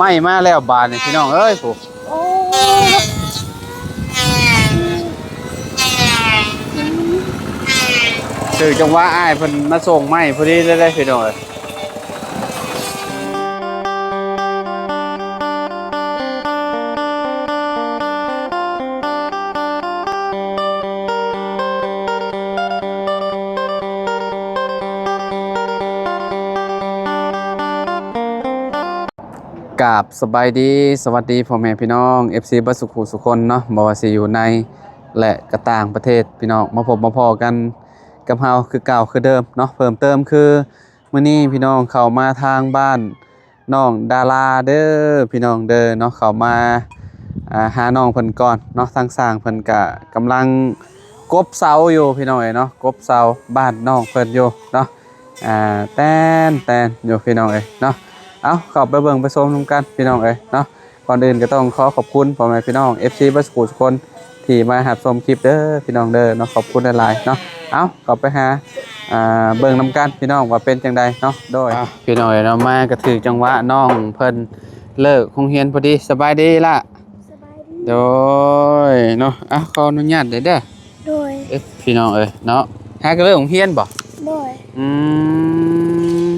ໄມ້ມາແລ້ວບາດນີ້ພີ່ນ້ອງເອີຍ ໂອ້ ຖືກຈັງຫວະອ້າຍເພິ່ນມາສົ່ງໄມ້ພໍດີເລີຍເດ້ພີ່ນ້ອງເອີຍ. ກາບສະບາຍດີ ສະຫວັດດີພໍ່ແມ່ພີ່ນ້ອງ ເອັຟຊີ ເບິດສູ່ຜູ້ສູ່ຄົນເນາະ ບໍ່ວ່າຊິຢູ່ໃນ ແລະ ກະຕ່າງປະເທດ ພີ່ນ້ອງ ມາພົບມາພໍ້ກັນກັບເຮົາຄືເກົ່າຄືເດີມເນາະ. ເພີ່ມເຕີມຄື ມື້ນີ້ພີ່ນ້ອງເຂົ້າມາທາງບ້ານນ້ອງດາລາເດີ ພີ່ນ້ອງເດີເນາະ ເຂົ້າມາ ອ່າ ຫານ້ອງເພິ່ນກ່ອນເນາະ. ທາງຊ່າງເພິ່ນກະກຳລັງກົບເສົາຢູ່ພີ່ນ້ອງເອີຍເນາະ ກົບເສົາບ້ານນ້ອງເພິ່ນຢູ່ເນາະ ອ່າ ແຕ່ນໆ ຢູ່ພີ່ນ້ອງເອີຍເນາະ. ເອົາ ເຂົ້າໄປເບິ່ງໄປຊົມນຳກັນພີ່ນ້ອງເອີຍເນາະ. ກ່ອນອື່ນກໍຕ້ອງຂໍຂອບຄຸນພໍ່ແມ່ພີ່ນ້ອງ ເອັຟຊີ ເບິດສູ່ຜູ້ສູ່ຄົນທີ່ມາຮັບຊົມຄລິບເດີພີ່ນ້ອງເດີເນາະ ຂອບຄຸນຫຼາຍໆເນາະ. ເອົາ ເຂົ້າໄປຫາ ອ່າ ເບິ່ງນຳກັນພີ່ນ້ອງວ່າເປັນຈັ່ງໃດເນາະ. ໂດຍ ອ່ະ ພີ່ນ້ອງເອີຍເນາະ ມາກໍຖືກຈັງຫວະນ້ອງເພິ່ນເລີກໂຮງຮຽນພໍດີ. ສະບາຍດີລະ? ສະບາຍດີ. ໂດຍເນາະ ອ່ະ ຂໍອະນຸຍາດເດີ. ໂດຍ ເອີ ພີ່ນ້ອງເອີຍເນາະ ຫາກໍເລີກໂຮງຮຽນບໍ່? ໂດຍ ອືມ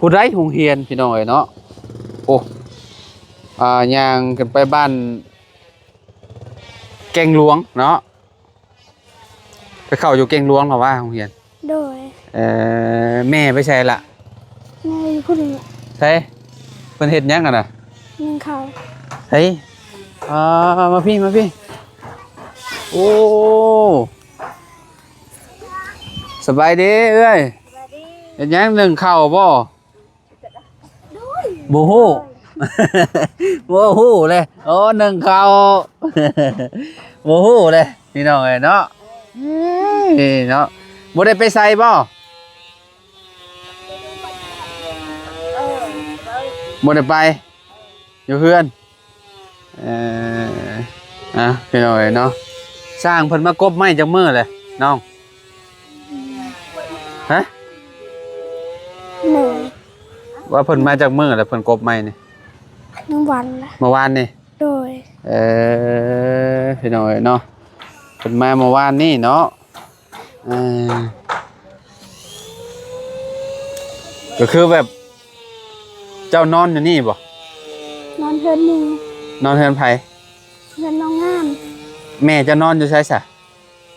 ຜູ້ໃດໂຮງຮຽນພີ່ນ້ອງເອີຍເນາະ. ໂອ້ ອ່າ ຍ່າງຂຶ້ນໄປບ້ານແກ່ງຫຼວງເນາະ ໄປເຂົ້າຢູ່ແກ່ງຫຼວງເນາະວ່າໂຮງຮຽນ. ໂດຍ ເອີ ແມ່ໄປໃສລະ? ແມ່ຢູ່ພຸ້ນ. ໃສ? ເພິ່ນເຮັດຫຍັງຫັ້ນນະ? ໜຶ້ງເຂົ້າ. ໃສ? ອ່າ ມາພີ້ ມາພີ້. ໂອ້ ສະບາຍດີເອື້ອຍ. ສະບາຍດີ. ເຮັດຫຍັງ ໜຶ້ງເຂົ້າບໍ່? ໂດຍ ບໍ່ຮູ້ ບໍ່ຮູ້ເລີຍ. ໂອ້ ໜຶ້ງເຂົ້າ ບໍ່ຮູ້ເລີຍພີ່ນ້ອງເອີຍເນາະ. ເອີຍເນາະ ບໍ່ໄດ້ໄປໃສບໍ່? ບໍ່ໄດ້ໄປ ຢູ່ເຮືອນ. ເອີ ອ່ະ ພີ່ນ້ອງເອີຍເນາະ ຊ່າງເພິ່ນມາກົບໄມ້ຈັກມື້ແຫຼະນ້ອງ? ຮະ? ໂດຍ ວ່າເພິ່ນມາຈັກມື້ແລ້ວ ເພິ່ນກົບໄມ້ນີ້? ເມື່ອວານລະ ເມື່ອວານນີ້. ໂດຍ ເອີ ພີ່ນ້ອງເອີຍເນາະ ເພິ່ນມາເມື່ອວານນີ້ເນາະ. ເອີ ກໍຄືແບບ ເຈົ້ານອນຢູ່ນີ້ບໍ່? ນອນເຮືອນໝູ່. ນອນເຮືອນໃຜ? ເຮືອນນ້ອງງາມ. ແມ່ເຈົ້ານອນຢູ່ໃສຊະ?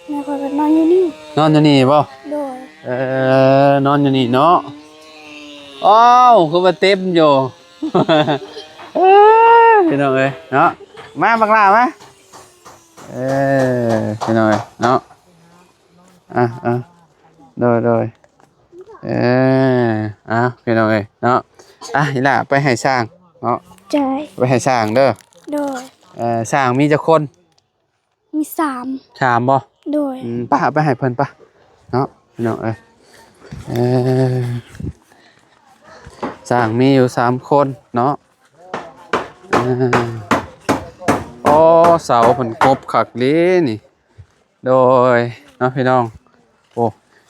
ແມ່ຂ້ອຍກໍນອນຢູ່ນີ້. ນອນຢູ່ນີ້ບໍ່? ໂດຍ ເອີ ນອນຢູ່ນີ້ເນາະ. ອ້າວ ຄືວ່າເຕັມຢູ່. ເອີ ພີ່ນ້ອງເອີຍເນາະ ມາບັກຫຼ້າມາ. ເອີ ພີ່ນ້ອງເອີຍເນາະ ອ່ະ ອ່ະ ໂດຍ ໂດຍ ເອີ ອ່ະ ພີ່ນ້ອງເອີຍເນາະ. ອ່ະ ອີ່ຫຼ້າໄປໃຫ້ຊ່າງເນາະ. ໂດຍ ໄປໃຫ້ຊ່າງເດີ. ໂດຍ ເອີ ຊ່າງມີຈັກຄົນ? ມີສາມ. ສາມບໍ່? ໂດຍ ອືມ ປະ ເອົາໄປໃຫ້ເພິ່ນປະເນາະ ພີ່ນ້ອງເອີຍ. ເອີ ຊ່າງມີຢູ່ສາມຄົນເນາະ. ເອີ ໂອ້ ເສົາເພິ່ນກົບຄັກເລີຍນີ້. ໂດຍເນາະ ພີ່ນ້ອງ. ໂອ້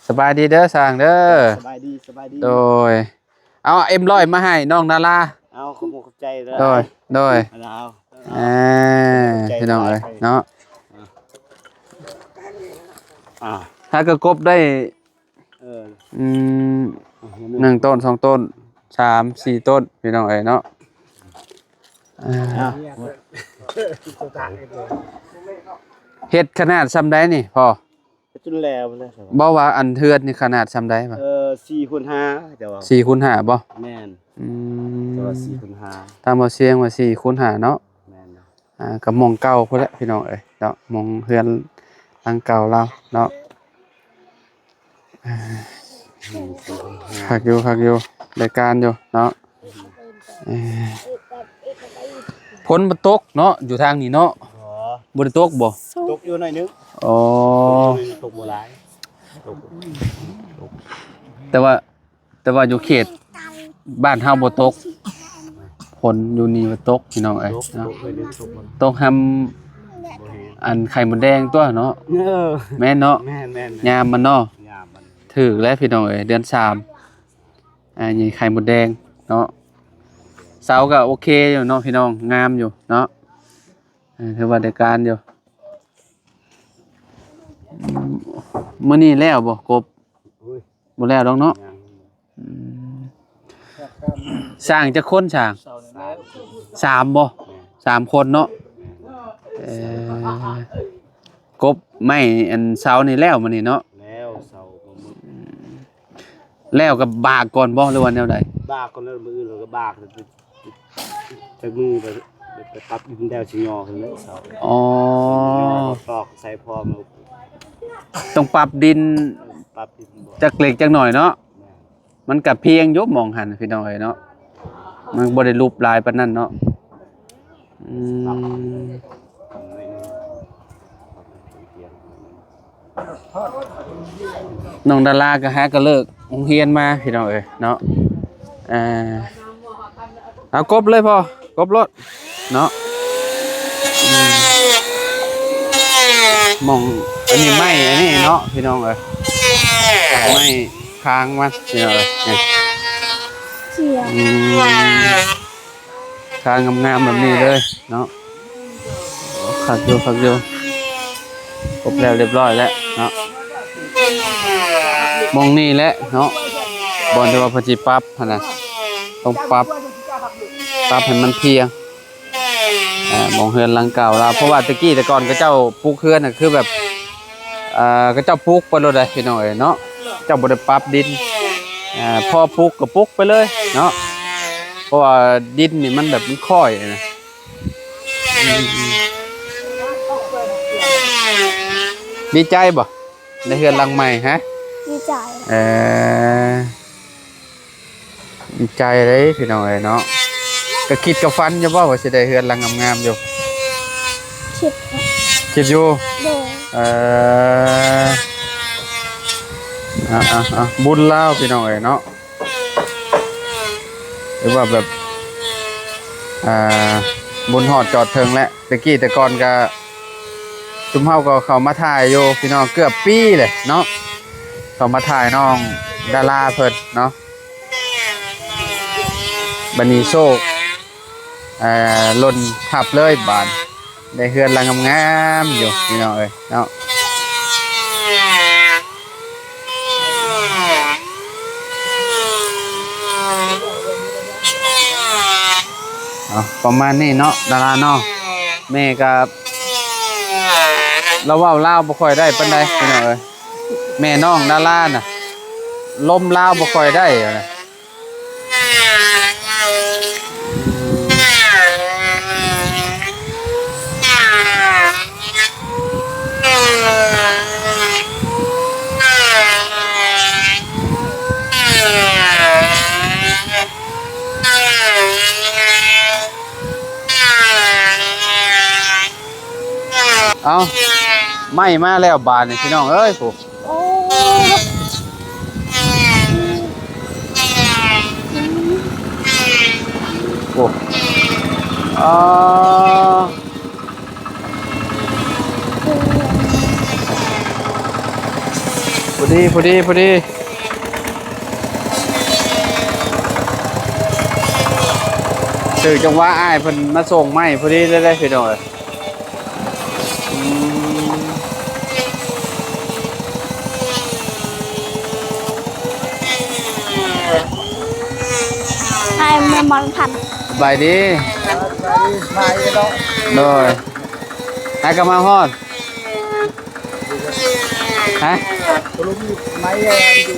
ສະບາຍດີເດີຊ່າງເດີ. ສະບາຍດີ ສະບາຍດີ. ໂດຍ ເອົາເອັມຮ້ອຍມາໃຫ້ນ້ອງດາລາ. ເອົາ ຂອບອົກຂອບໃຈເດີ. ໂດຍ ໂດຍ ເອົາ ອ່າ ຂອບໃຈ ພີ່ນ້ອງເອີຍເນາະ. ອ່າ ຖ້າກໍກົບໄດ້ ເອີ ອືມ ເອົາ ໜຶ່ງຕົ້ນ ສອງຕົ້ນ ສາມ ສີ່ຕົ້ນ ພີ່ນ້ອງເອີຍເນາະ. ອ່າ ເຮັດຂະໜາດຊ່ຳໃດນີ້ພໍ່? ຈົນແລ້ວແລ້ວ. ບໍ່ວ່າອັນເຮືອນນີ້ຂະໜາດຊ່ຳໃດ? ເອີ ສີ່ຄູນຫ້າ ແຕ່ວ່າ ສີ່ຄູນຫ້າບໍ່? ແມ່ນ ອືມ ແຕ່ວ່າສີ່ຄູນຫ້າ ຕາມບໍ່ສຽງວ່າສີ່ຄູນຫ້າເນາະ. ແມ່ນ ອ່າ ກໍໝ່ອງເກົ່າພຸ້ນແຫຼະ ພີ່ນ້ອງເອີຍເນາະ ໝ່ອງເຮືອນຫຼັງເກົ່າລາວເນາະ. ອ່າ ຄັກຢູ່ ຄັກຢູ່ ໄດ້ການຢູ່ເນາະ. ເອີ ຝົນບໍ່ຕົກເນາະ ຢູ່ທາງນີ້ເນາະ. ອໍ ບໍ່ໄດ້ຕົກບໍ່? ຕົກຢູ່ໜ້ອຍໜຶ່ງ. ອໍ ຕົກຢູ່ໜ້ອຍໜຶ່ງ ຕົກບໍ່ຫຼາຍ. ຕົກ ຕົກ ແຕ່ວ່າ ແຕ່ວ່າຢູ່ເຂດບ້ານເຮົາບໍ່ຕົກ. ຝົນຢູ່ນີ້ບໍ່ຕົກ ພີ່ນ້ອງເອີຍ ຕົກ ເນາະ ຕົກເລີຍ ຕົກ ຕົກ ຫ້ຳ ບໍ່ແຮງ ອັນໄຂ່ມົດແດງຕົວະເນາະ. ເອີ ແມ່ນເນາະ ແມ່ນໆໆ ຍາມມັນເນາະ ຍາມມັນ. ຖືກແລ້ວ ພີ່ນ້ອງເອີຍ ເດືອນສາມ ອ່າ ນີ້ໄຂ່ມົດແດງເນາະ. ເສົາກໍໂອເຄຢູ່ເນາະພີ່ນ້ອງ ງາມຢູ່ເນາະ ເອີ ຖືວ່າໄດ້ການຢູ່. ມື້ນີ້ແລ້ວບໍ່ ກົບ? ໂອ້ຍ ບໍ່ແລ້ວດອກເນາະ. ຍັງ. ອືມ ຊ່າງຈັກຄົນຊ່າງ? ສາມ ສາມບໍ່? ແມ່ນ ສາມຄົນເນາະ. ແມ່ນ ເອີ ກົບໄມ້ອັນເສົານີ້ແລ້ວມື້ນີ້ເນາະ? ແລ້ວ ເສົາກໍໝົດ. ອືມ ແລ້ວກໍບາກກ່ອນບໍ່ ຫຼືວ່າແນວໃດ? ບາກກ່ອນ ແລ້ວມື້ອື່ນເຮົາກໍບາກ ຈັກມື້ໄປ ໄປປັບດິນແລ້ວຊິຍໍຂຶ້ນເລີຍເສົາ. ອໍ ຍໍຕອກໃສ່ພ້ອມ. ຕ້ອງປັບດິນ ປັບດິນບໍ່ ຈັກເລັກຈັກໜ້ອຍເນາະ. ແມ່ນ ມັນກະພຽງຢູ່ໝ່ອງຫັ້ນພີ່ນ້ອງເອີຍເນາະ ມັນບໍ່ໄດ້ຫຼຸບຫຼາຍປານນັ້ນເນາະ. ອືມ ນ້ອງດາລາກໍຫາກໍເລີກໂຮງຮຽນມາພີ່ນ້ອງເອີຍເນາະ. ເອີ ເອົາກົບເລີຍພໍ່ ກົບໂລດເນາະ. ອືມ ໝ່ອງ ອັນນີ້ໄມ້ອັນນີ້ເນາະພີ່ນ້ອງເອີຍ ໄມ້ຄ້າງມັນພີ່ນ້ອງເອີຍ. ນີ້ ສຽງ ອືມ ຄ້າງງາມໆແບບນີ້ເລີຍເນາະ. ໂອ້ ຄັກຢູ່ ຄັກຢູ່ ຄົບແລ້ວ ຮຽບຮ້ອຍແລ້ວເນາະ. ໝ່ອງນີ້ແຫຼະເນາະ ບ່ອນທີ່ວ່າເພິ່ນຊິປັບຫັ້ນນະ ຕ້ອງປັບ ປັບໃຫ້ມັນພຽງ ອ່າ ໝ່ອງເຮືອນຫຼັງເກົ່າລາວ. ເພາະວ່າແຕ່ກີ້ແຕ່ກ່ອນເຂົາເຈົ້າປຸກເຮືອນນະ ຄືແບບ ອ່າ ເຂົາເຈົ້າປຸກໄປໂລດເດ້ພີ່ນ້ອງເອີຍເນາະ ເຈົ້າບໍ່ໄດ້ປັບດິນ. ອ່າ ພໍປຸກກໍປຸກໄປເລີຍເນາະ ເພາະວ່າດິນນີ້ມັນແບບມັນຄ້ອຍນະ. ອືມ ດີໃຈບໍ່ ໄດ້ເຮືອນຫຼັງໃໝ່? ຮະ ດີໃຈ. ເອີ ດີໃຈເດ້ພີ່ນ້ອງເອີຍເນາະ. ກໍຄິດກໍຝັນຢູ່ບໍ່ວ່າຊິໄດ້ເຮືອນຫຼັງງາມໆຢູ່? ຄິດ ຄິດຢູ່. ໂດຍ. ເອີ ອ່າໆໆ ບຸນລາວພີ່ນ້ອງເອີຍເນາະ ຫຼືວ່າແບບ ອ່າ ບຸນຮອດຈອດເຖິງແຫຼະ. ແຕ່ກີ້ແຕ່ກ່ອນກະ ຊຸມເຮົາກໍເຂົ້າມາຖ່າຍຢູ່ພີ່ນ້ອງ ເກືອບປີແຫຼະເນາະ ເຂົ້າມາຖ່າຍນ້ອງດາລາເພິ່ນເນາະ. ບັດນີ້ໂຊກ ເອີ ລົ້ນຮັບເລີຍບາດ ໄດ້ເຮືອນຫຼັງງາມໆຢູ່ພີ່ນ້ອງເອີຍເນາະ. ເອົາ ປະມານນີ້ເນາະ ດາລາເນາະ. ແມ່ກໍ ລາວເວົ້າລາວບໍ່ຄ່ອຍໄດ້ປານໃດພີ່ນ້ອງເອີຍ. ແມ່ນ້ອງດາລານະ ລົມລາວບໍ່ຄ່ອຍໄດ້ນະ. ເອົ້າ ໄມ້ມາແລ້ວບາດນີ້ພີ່ນ້ອງເອີຍ ຜູ້ ໂອ້ ໂອ້ ອໍ ພໍດີ ພໍດີ ພໍດີ ຖືກຈັງຫວະອ້າຍເພິ່ນມາສົ່ງໄມ້ພໍດີເລີຍເດ້ພີ່ນ້ອງເອີຍ. ອືມ ອ້າຍແມ່ມອນພັນ ສະບາຍດີ ສະບາຍດີ ມາອີກແລ້ວເນາະ ໂດຍ ອ້າຍກໍມາຮອດ ຮະ ຕະລຸມໄມ້ຢູ່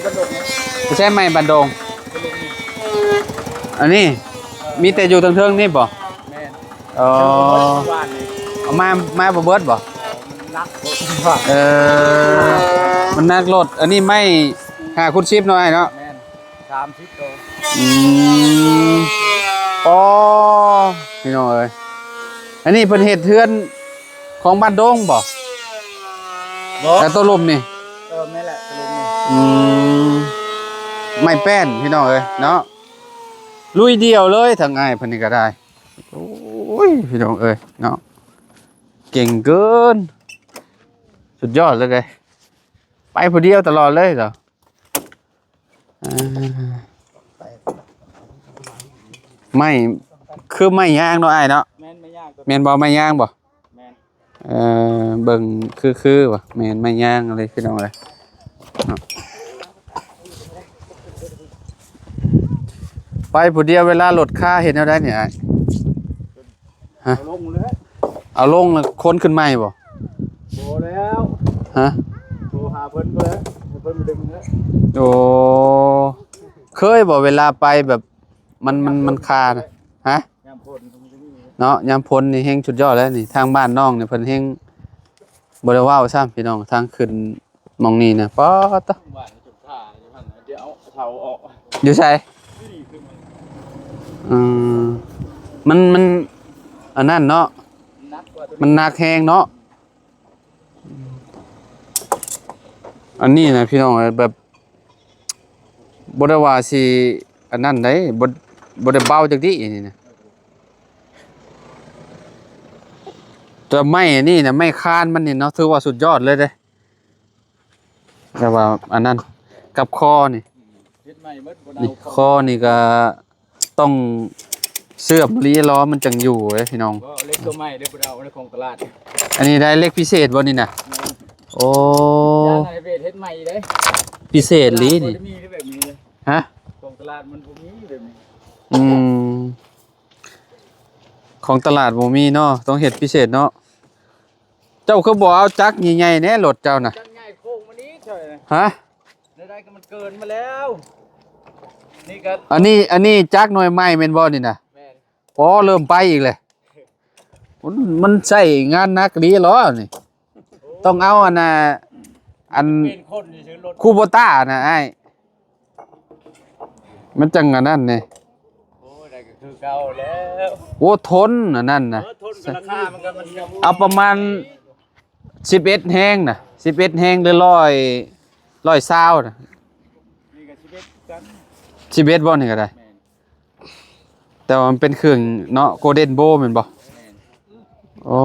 ບ້ານດົງ ໄປໃຊ້ໄມ້ບ້ານດົງ ຕະລຸມນີ້ ອັນນີ້ ມີແຕ່ຢູ່ເທິງໆນີ້ບໍ່? ແມ່ນ. ອໍ ເອົາມາ ມາບໍ່ເບິດບໍ່? ໜັກ ເອີ ມັນໜັກໂລດ ອັນນີ້ໄມ້ຫ້າຄູນສິບເນາະອ້າຍເນາະ ແມ່ນ ສາມສິບໂຕ ອືມ ອໍ ພີ່ນ້ອງເອີຍ ອັນນີ້ເພິ່ນເຮັດເຮືອນຂອງບ້ານດົງບໍ່? ບໍ່ ແຕ່ໂຕລຸ່ມນີ້ ເອີ ແມ່ນແຫຼະ ໂຕລຸ່ມນີ້ ອືມ ໄມ້ແປ້ນ ພີ່ນ້ອງເອີຍເນາະ ລຸຍດ່ຽວເລີຍ ທາງອ້າຍເພິ່ນນີ້ກໍໄດ້. ໂອ້ຍ ພີ່ນ້ອງເອີຍເນາະ ເກັ່ງເກີນ ສຸດຍອດເລີຍເດ້ ໄປຜູ້ດຽວຕະຫຼອດເລີຍເນາະ ອ່າ ໄມ້ ຄືໄມ້ຍາງເນາະອ້າຍເນາະ. ແມ່ນໄມ້ຍາງຕົວ ແມ່ນບໍ່ ໄມ້ຍາງບໍ່? ແມ່ນ. ເອີ ເບິ່ງຄືໆ ວ່າແມ່ນໄມ້ຍາງເລີຍພີ່ນ້ອງເອີຍເນາະ. ໄປຜູ້ດຽວເວລາລົດຄາເຮັດແນວໃດນີ້ອ້າຍ? ຮະ? ເອົາລົງເລີຍ ເອົາລົງແລ້ວຂົນຂຶ້ນໃໝ່ບໍ່? ບໍ່ແລ້ວ. ຮະ? ໂທຫາເພິ່ນເລີຍ ໃຫ້ເພິ່ນມາດຶງເລີຍ. ໂອ້ ເຄີຍບໍ່ເວລາໄປແບບ ມັນ ມັນ ມັນຄານະ? ຮະ? ຍາມຝົນມັນຈະມີເນາະ ຍາມຝົນນີ້ແຮງສຸດຍອດແລ້ວນີ້. ທາງບ້ານນ້ອງນີ້ເພິ່ນແຮງບໍ່ໄດ້ເວົ້າຊ້ຳພີ່ນ້ອງ ທາງຂຶ້ນໝ່ອງນີ້ນະ ປາດຕະ ດຽວເອົາເສົາອອກ. ຢູ່ໃສ? ອືມ ມັນ ມັນ ອັນນັ້ນເນາະ ມັນໜັກແຮງເນາະ. ອັນນີ້ນະພີ່ນ້ອງ ແບບ ບໍ່ໄດ້ວ່າຊິອັນນັ້ນໃດ໋ ບໍ່ ບໍ່ໄດ້ເບົາຈັກດີ້ນີ້ນະ. ແຕ່ໄມ້ອັນນີ້ນະ ໄມ້ຄານມັນນີ້ເນາະ ຖືວ່າສຸດຍອດເລີຍເດ້. ແຕ່ວ່າອັນນັ້ນ ກັບຄໍນີ້ ເຮັດໃໝ່ໝົດ ບໍ່ໄດ້ ນີ້ ເອົາ ຄໍນີ້ກໍ ຕ້ອງເຊື່ອມລີລໍມັນຈັ່ງຢູ່ເດ້ພີ່ນ້ອງ. ບໍ່ເຫຼັກຕົວໃໝ່ເດ້ ບໍ່ໄດ້ເອົາເຫຼັກຂອງຕະຫຼາດ. ອັນນີ້ໄດ້ເຫຼັກພິເສດບໍ່ນີ້ນະ? ແມ່ນ. ໂອ້ ຢ່າງໄອເວດເຮັດໃໝ່ເດ້ ພິເສດລີນີ້. ບໍ່ໄດ້ມີແບບນີ້ເດ້. ຮະ? ຂອງຕະຫຼາດມັນບໍ່ມີແບບນີ້. ອືມ ຂອງຕະຫຼາດບໍ່ມີເນາະ ຕ້ອງເຮັດພິເສດເນາະ. ເຈົ້າຄືບໍ່ເອົາຈັກໃຫຍ່ໆແດ່ລົດເຈົ້ານະ? ຈັກໃຫຍ່ໂຄ້ງມານີ້ເທື່ອນະ. ຮະ? ໄດ້ໆກໍມັນເກີນມາແລ້ວ ນີ້ກໍ ອັນນີ້ ອັນນີ້ຈັກໜ່ວຍໃໝ່ແມ່ນບໍ່ນີ້ນະ? ແມ່ນ. ອໍ ເລີ່ມໄປອີກແລ້ວ ມັນ ມັນໃຊ້ງານໜັກດີຫຼໍນີ້. ຕ້ອງເອົາອັນນ່າ ອັນ ເປັນຄົນຊື່ໆລົດ ຄູໂບຕ້ານະອ້າຍ ມັນຈັ່ງອັນນັ້ນນີ້. ໂອ້ຍ ໄດ້ກໍຄືເກົ່າແລ້ວ. ໂອ້ ທົນອັນນັ້ນນະ. ເອີ ທົນກັບລາຄາມັນກໍມັນ ເອົາປະມານສິບເອັດແຮງນະ ສິບເອັດແຮງ ຫຼື ຮ້ອຍ ຮ້ອຍຊາວນະ. ນີ້ກໍສິບເອັດຄືກັນ. ສິບເອັດບໍ່ນີ້ກໍໄດ້? ແມ່ນ. ແຕ່ວ່າມັນເປັນເຄື່ອງເນາະ ໂກລເດັນໂບແມ່ນບໍ່? ແມ່ນ. ໂອ້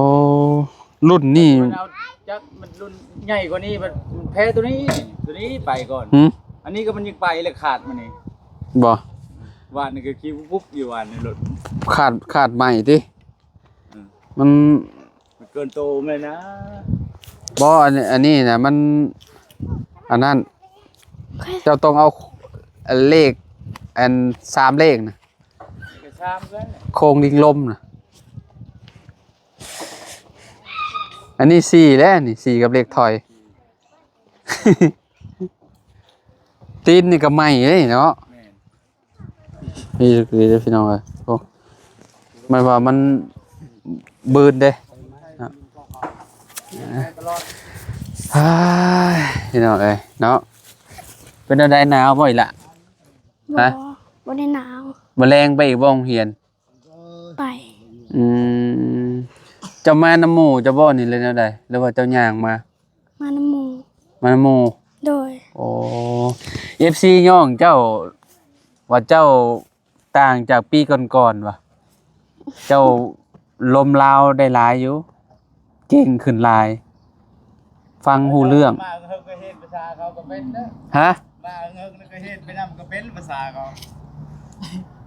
ລຸ້ນນີ້ ມັນເອົາຈັກ ມັນລຸ້ນໃຫຍ່ກວ່ານີ້ ມັນແພ້ຕົວນີ້ ຕົວນີ້ໄປກ່ອນ. ຫື? ອັນນີ້ກໍມັນຍັງໄປແລ້ວ ຂາດມານີ້. ບໍ່? ວານນີ້ກໍຂີ້ປຸບຢູ່ ວານນີ້ລົດ ຂາດ ຂາດໃໝ່ຕິ? ອືມ ມັນ ມັນເກີນໂຕແມ່ນນະ. ບໍ່ ອັນ ອັນນີ້ນະ ມັນ ອັນນັ້ນ ເຈົ້າຕ້ອງເອົາ ອັນ ເລກ ອັນ ສາມເລກນະ ໂຄງລິງລົມນະ. ອັນນີ້ສີ່ແລ້ວນີ້ ສີ່ກັບເລກຖອຍ. ຕີນນີ້ກໍໃໝ່ເດ້ເນາະ. ແມ່ນ. ນີ້ ນີ້ເດີພີ່ນ້ອງເອີຍ ໂອ້ ມັນວ່າມັນບືນເດ້ເນາະ. ອ້າຍ ພີ່ນ້ອງເອີຍເນາະ ເປັນແນວໃດ ໜາວບໍ່ອີ່ຫຼ້າ? ບໍ່ ຮະ? ບໍ່ໄດ້ໜາວ. ມື້ແລງໄປອີກບໍ່ໂຮງຮຽນ? ໄປ. ອືມ ເຈົ້າມານຳໝູ່ເຈົ້າບໍ່ນີ້ ຫຼືແນວໃດ ຫຼືວ່າເຈົ້າຍ່າງມາ? ມານຳໝູ່. ມານຳໝູ່. ໂດຍ. ໂອ້ ເອັຟຊີຍ້ອງເຈົ້າວ່າເຈົ້າຕ່າງຈາກປີກ່ອນໆວ່າ ເຈົ້າລົມລາວໄດ້ຫຼາຍຢູ່ ເກັ່ງຂຶ້ນຫຼາຍ ຟັງຮູ້ເລື່ອງ. ມາເຮົາກໍເຮັດພາສາເຂົາກໍເປັນເດີ. ຮະ? ມາເຮົາກໍເຮັດໄປນຳກໍເປັນພາສາເຂົາ.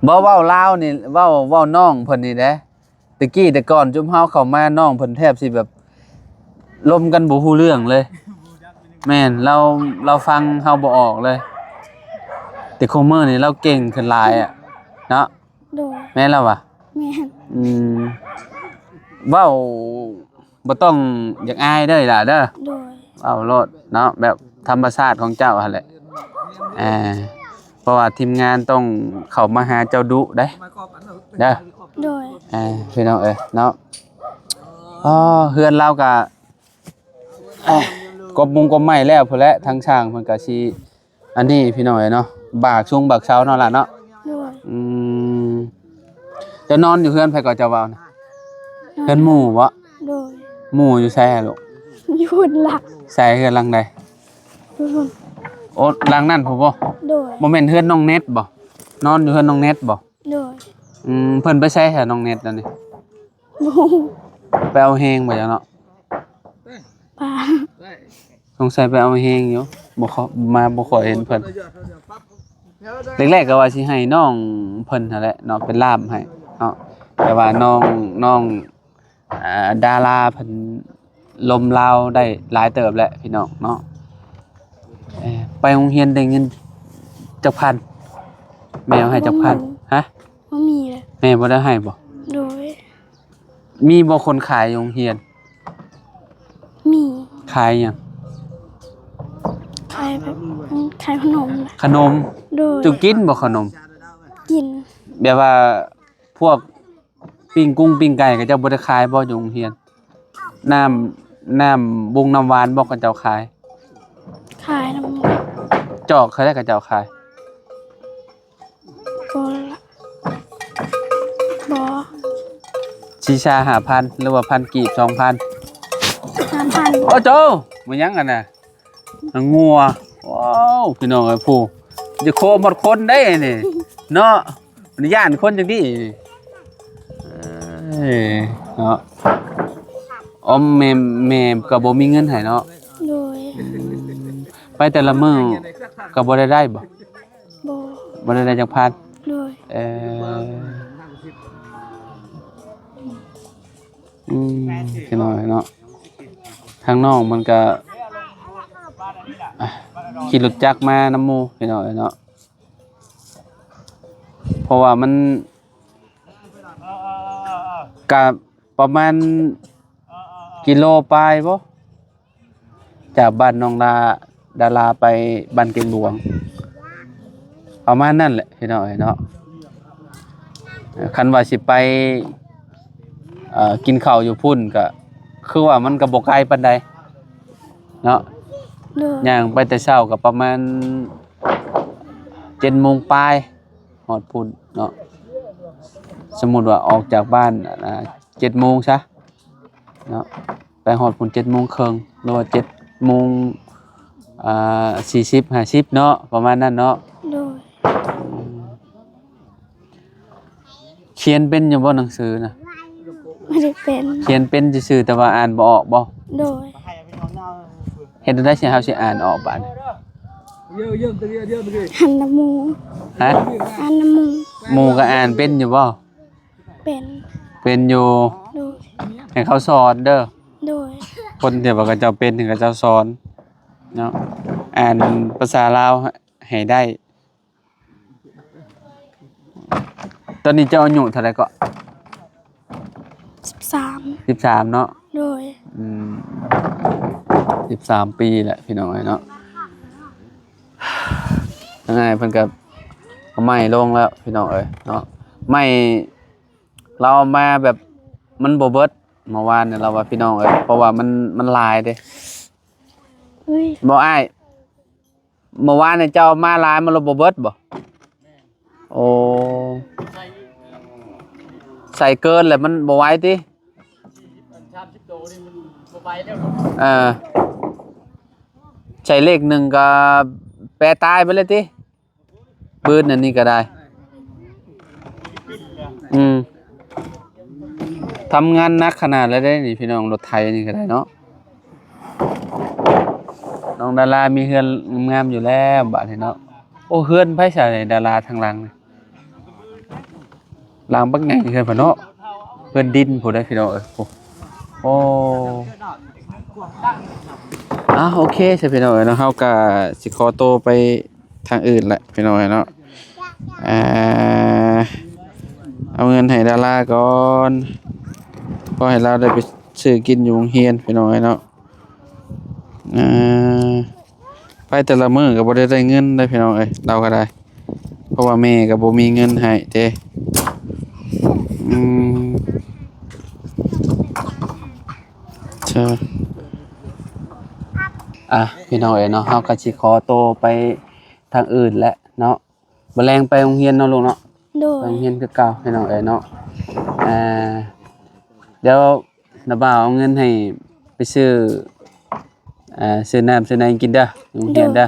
ບໍ່ ເວົ້າລາວນີ້ ເວົ້າ ເວົ້ານ້ອງເພິ່ນນີ້ເດ້. ແຕ່ກີ້ແຕ່ກ່ອນຈຸມເຮົາເຂົ້າມາ ນ້ອງເພິ່ນແທບຊິແບບລົມກັນບໍ່ຮູ້ເລື່ອງເລີຍ. ແມ່ນ ລາວ ລາວຟັງເຮົາບໍ່ອອກເລີຍ ແຕ່ຄຸມື້ນີ້ລາວເກັ່ງຂຶ້ນຫຼາຍອະເນາະ. ໂດຍ. ແມ່ນລະວະ? ແມ່ນ. ອືມ ເວົ້າບໍ່ຕ້ອງຢາກອາຍເດີອີ່ຫຼ້າເດີ. ໂດຍ. ເວົ້າໂລດເນາະ ແບບທຳມະຊາດຂອງເຈົ້າຫັ້ນແຫຼະ. ອ່າ ເພາະວ່າທີມງານຕ້ອງເຂົ້າມາຫາເຈົ້າດຸເດ້ ເດີ. ໂດຍ. ອ່າ ພີ່ນ້ອງເອີຍເນາະ ອໍ ເຮືອນລາວກະ ອ່າ ກົບມຸງກົບໄມ້ແລ້ວພຸ້ນແຫຼະ ທາງຊ່າງເພິ່ນກະຊິ ອັນນີ້ພີ່ນ້ອງເອີຍເນາະ ບາກຊຸງບາກເສົາເນາະຫຼ້າເນາະ. ໂດຍ. ອືມ ເຈົ້ານອນຢູ່ເຮືອນໃຜກໍເຈົ້າເວົ້ານະ? ເຮືອນໝູ່ບໍ? ໂດຍ. ໝູ່ຢູ່ໃສຫະລູກ? ຢູ່ຫຼັງ. ໃສ ເຮືອນຫຼັງໃດ? ໂອ້ ຫຼັງນັ້ນພຸ້ນບໍ? ໂດຍ. ບໍ່ແມ່ນເຮືອນນ້ອງເນັດບໍ? ນອນຢູ່ເຮືອນນ້ອງເນັດບໍ? ໂດຍ. ອືມ ເພິ່ນໄປໃສຫະນ້ອງເນັດອັນນີ້? ໄປເອົາແຮງບໍ່ຈັກເນາະ. ສງໄສໄປເອົາແຮງຢູ່ ບໍ່ຄ່ອຍ ມາບໍ່ຄ່ອຍເຫັນເພິ່ນ. ແລກໆກໍວ່າຊິໃຫ້ນ້ອງເພິ່ນຫັ້ນແຫຼະເນາະ ເປັນລ່າມໃຫ້ເນາະ. ແຕ່ວ່ານ້ອງ ນ້ອງ ອ່າ ດາລາເພິ່ນລົມລາວໄດ້ຫຼາຍເຕີບແລ້ວພີ່ນ້ອງເນາະ. ເອີ ໄປໂຮງຮຽນໄດ້ເງິນຈັກພັນ? ແມ່ເອົາໃຫ້ຈັກພັນ? ບໍ່ມີ. ຮະ? ບໍ່ມີເລີຍ. ແມ່ບໍ່ໄດ້ໃຫ້ບໍ່? ໂດຍ. ມີບໍ່ຄົນຂາຍຢູ່ໂຮງຮຽນ? ມີ. ຂາຍຫຍັງ? ຂາຍແບບ ຂາຍຂະໜົມ. ຂະໜົມ? ໂດຍ. ເຈົ້າກິນບໍ່ຂະໜົມ? ກິນ. ແບບວ່າພວກປີ້ງກຸ້ງປີ້ງໄກ່ ເຂົາເຈົ້າບໍ່ໄດ້ຂາຍບໍ່ຢູ່ໂຮງຮຽນ? ນ້ຳ ນ້ຳບົງນ້ຳຫວານບໍ່ ເຂົາເຈົ້າຂາຍ? ຂາຍນຳ. ຈອກເທົ່າໃດເຂົາເຈົ້າຂາຍ? ບໍ່ລະ ບໍ່. ສີ່ຊາຫ້າພັນ ຫຼືວ່າພັນກີບ ສອງພັນ? ຫ້າພັນ. ໂອ້ໂຕ ມັນຫຍັງຫັ້ນນະ? ງົວ. ວ້າວ ພີ່ນ້ອງເອີຍ ຜູ້ ຈະໂຄມຮອດຄົນໄດ໋ນີ້ເນາະ. ມັນຢ້ານຄົນຈັ່ງຊີ້. ເອີຍ ເນາະ. ອໍ ແມ່ ແມ່ກໍບໍ່ມີເງິນໃຫ້ເນາະ. ໂດຍ. ໄປແຕ່ລະມື້ກໍບໍ່ໄດ້ໄດ້ບໍ່? ບໍ່. ບໍ່ໄດ້ໄດ້ຈັກພັນ? ໂດຍ. ເອີ ອືມ ພີ່ນ້ອງເນາະ ທາງນ້ອງມັນກະ ອ່າ ຂີ່ລົດຈັກມານຳໝູ່ ພີ່ນ້ອງເນາະ. ເພາະວ່າມັນກະປະມານກິໂລປາຍບໍ່? ຈາກບ້ານນ້ອງດາ ດາລາໄປບ້ານເກັງຫຼວງ ປະມານນັ້ນແຫຼະພີ່ນ້ອງເອີຍເນາະ. ຄັນວ່າຊິໄປ ເອີ ກິນເຂົ້າຢູ່ພຸ້ນກະຄືວ່າມັນກະບໍ່ໄກປານໃດເນາະ. ໂດຍ. ຍ່າງໄປແຕ່ເຊົ້າກະປະມານເຈັດໂມງປາຍ ຮອດພຸ້ນເນາະ. ສົມມຸດວ່າອອກຈາກບ້ານ ອ່າ ເຈັດໂມງຊະເນາະ ໄປຮອດພຸ້ນເຈັດໂມງເຄິ່ງ ຫຼືວ່າເຈັດໂມງ ອ່າ ສີ່ສິບ ຫ້າສິບເນາະ ປະມານນັ້ນເນາະ. ໂດຍ. ຂຽນເປັນຢູ່ບໍ່ໜັງສືນະ? ບໍ່ໄດ້ເປັນ. ຂຽນເປັນຊື່ໆ ແຕ່ວ່າອ່ານບໍ່ອອກບໍ່? ໂດຍ. ເຮັດແນວໃດຊິ ເຮົາຊິອ່ານອອກບາດນີ້? ອ່ານນຳໝູ່. ຮະ? ອ່ານນຳໝູ່. ໝູ່ກໍອ່ານເປັນຢູ່ບໍ່? ເປັນ. ເປັນຢູ່. ໂດຍ. ໃຫ້ເຂົາສອນເດີ. ໂດຍ. ຄົນທີ່ວ່າເຂົາເຈົ້າເປັນ ໃຫ້ເຂົາເຈົ້າສອນເນາະ ອ່ານພາສາລາວໃຫ້ໄດ້. ຕອນນີ້ເຈົ້າອາຍຸເທົ່າໃດເກາະ? ສິບສາມ. ສິບສາມເນາະ. ໂດຍ. ອືມ ສິບສາມປີແຫຼະພີ່ນ້ອງເອີຍເນາະ. ທາງອ້າຍເພິ່ນກໍເອົາໄມ້ລົງແລ້ວພີ່ນ້ອງເອີຍເນາະ. ໄມ້ລາວເອົາມາແບບມັນບໍ່ເບິດ ເມື່ອວານນີ້ລາວວ່າ ພີ່ນ້ອງເອີຍ ເພາະວ່າມັນ ມັນຫຼາຍເດ້. ເອີຍ ບໍ່ອ້າຍ ເມື່ອວານນີ້ເຈົ້າເອົາມາຫຼາຍ ມັນລະບໍ່ເບິດບໍ່? ໂອ້ ໃສ່ເກີນແລ້ວມັນບໍ່ໄຫວຕິ? ເອີ ໃສ່ເລກໜຶ່ງກໍແປຕາຍໄປເລີຍຕິ? ບືດອັນນີ້ກໍໄດ້. ອືມ ທຳງານໜັກຂະໜາດແລ້ວເດ້ນີ້ພີ່ນ້ອງ ລົດໄຖນີ້ກໍໄດ້ເນາະ. ນ້ອງດາລາມີເຮືອນງາມໆຢູ່ແລ້ວບາດນີ້ເນາະ. ໂອ້ ເຮືອນໃຜຊະດາລາທາງຫຼັງນີ້? ຫຼັງບັກໃຫຍ່ເຮືອນເພິ່ນເນາະ ເຮືອນດິນພຸ້ນເດ້ພີ່ນ້ອງເອີຍ. ໂອ້ ໂອ້ ອ່າ ໂອເຄຊະພີ່ນ້ອງເອີຍເນາະ ເຮົາກະຊິຂໍໂຕໄປທາງອື່ນແຫຼະພີ່ນ້ອງເອີຍເນາະ. ອ່າ ເອົາເງິນໃຫ້ດາລາກ່ອນ ຂໍໃຫ້ລາວໄດ້ໄປຊື້ກິນຢູ່ໂຮງຮຽນພີ່ນ້ອງເອີຍເນາະ. ອ່າ ໄປແຕ່ລະມື້ກໍບໍ່ໄດ້ໄດ້ເງິນເດ້ພີ່ນ້ອງເອີຍ ລາວກໍໄດ້ ເພາະວ່າແມ່ກໍບໍ່ມີເງິນໃຫ້ເດ້. ອືມ ເຈົ້າ ອ່ະ ພີ່ນ້ອງເອີຍເນາະ ເຮົາກໍຊິຂໍໂຕໄປທາງອື່ນແຫຼະເນາະ. ມື້ແລງໄປໂຮງຮຽນເນາະລູກເນາະ. ໂດຍ. ໄປໂຮງຮຽນຄືເກົ່າພີ່ນ້ອງເອີຍເນາະ. ອ່າ ດຽວນ້າບ່າວເອົາເງິນໃຫ້ໄປຊື້ ອ່າ ຊື້ນ້ຳຊື້ໃນກິນເດີ ຢູ່ໂຮງຮຽນເດີ. ໂດຍ.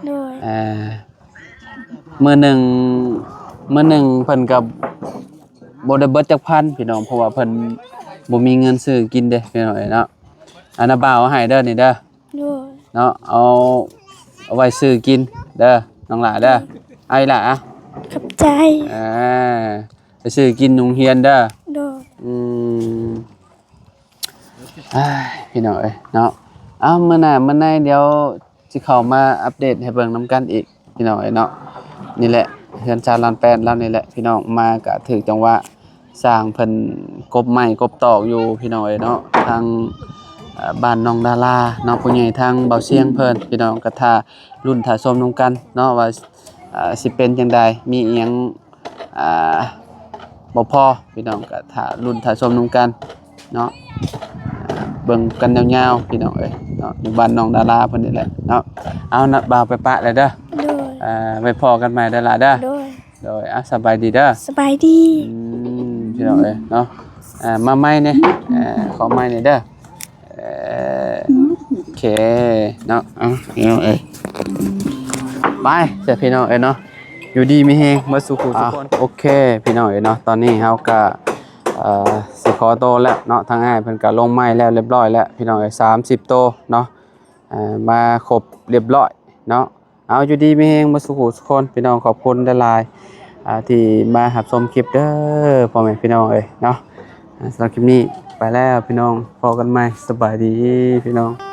ໂດຍ. ອ່າ ມື້ໜຶ່ງ ມື້ໜຶ່ງເພິ່ນກໍບໍ່ໄດ້ເບິດຈັກພັນພີ່ນ້ອງ ເພາະວ່າເພິ່ນບໍ່ມີເງິນຊື້ກິນເດ້ພີ່ນ້ອງເອີຍເນາະ. ອ່າ ນ້າບ່າວເອົາໃຫ້ເດີນີ້ເດີ. ໂດຍ. ເນາະ ເອົາ ເອົາໄວ້ຊື້ກິນເດີນ້ອງຫຼ້າເດີ. ໂດຍ. ເອົາອີ່ຫຼ້າ ຂອບໃຈ. ອ່າ ໄປຊື້ກິນໂຮງຮຽນເດີ. ອືມ ອ້າຍ ພີ່ນ້ອງເອີຍເນາະ. ເອົາ ມື້ໜ້າມື້ໃນດຽວຊິເຂົ້າມາອັບເດດໃຫ້ເບິ່ງນຳກັນອີກ ພີ່ນ້ອງເອີຍເນາະ. ນີ້ແຫຼະ ເຮືອນຊານລານແປນລາວນີ້ແຫຼະ ພີ່ນ້ອງ. ມາກະຖືກຈັງຫວະ ຊ່າງເພິ່ນກົບໄມ້ກົບຕອກຢູ່ ພີ່ນ້ອງເອີຍເນາະ. ທາງ ເອີ ບ້ານໜອງດາລາເນາະ ຜູ້ໃຫຍ່ທາງເບົາຊຽງເພິ່ນ ພີ່ນ້ອງ ກະຖ້າລຸ້ນຖ້າຊົມນຳກັນເນາະ ວ່າ ເອີ ຊິເປັນຈັ່ງໃດ ມີອີ່ຫຍັງ ອ່າ ບໍ່ພໍ ພີ່ນ້ອງ ກະຖ້າລຸ້ນຖ້າຊົມນຳກັນເນາະ. ອ່າ ເບິ່ງກັນຍາວໆ ພີ່ນ້ອງເອີຍເນາະ ຢູ່ບ້ານໜອງດາລາເພິ່ນນີ້ແຫຼະເນາະ. ເອົານະ ບ່າວໄປປະແລ້ວເດີ. ໂດຍ ອ່າ ໄວ້ພໍ້ກັນໃໝ່ເດີຫຼ້າເດີ. ໂດຍ ໂດຍ ອ່າ ສະບາຍດີເດີ. ສະບາຍດີ. ອືມ ພີ່ນ້ອງເອີຍເນາະ. ອ່າ ມາໃໝ່ແດ່ ອ່າ ຂໍໃໝ່ແດ່ເດີ. ເອີ ໂອເຄເນາະ. ເອົາ ພີ່ນ້ອງເອີຍ ໄປ ເຈົ້າ ພີ່ນ້ອງເອີຍເນາະ ຢູ່ດີມີແຮງເບິດສູ່ຜູ້ສູ່ຄົນ. ໂອເຄ ພີ່ນ້ອງເອີຍເນາະ ຕອນນີ້ເຮົາກະ ເອີ ຊິຂໍໂຕແລ້ວເນາະ. ທາງອ້າຍເພິ່ນກະລົງໄມ້ແລ້ວລຽບຮ້ອຍແລ້ວ ພີ່ນ້ອງເອີຍ ສາມສິບໂຕເນາະ. ເອີ ມາຄົບລຽບຮ້ອຍເນາະ. ເອົາ ຢູ່ດີມີແຮງເບິດສູ່ຜູ້ສູ່ຄົນ ພີ່ນ້ອງ. ຂອບຄຸນຫຼາຍໆ ອ່າ ທີ່ມາຮັບຊົມຄລິບເດີ ພໍ່ແມ່ພີ່ນ້ອງເອີຍເນາະ. ອ່າ ສຳລັບຄລິບນີ້ໄປແລ້ວ ພີ່ນ້ອງ ພໍ້ກັນໃໝ່ ສະບາຍດີ ພີ່ນ້ອງ.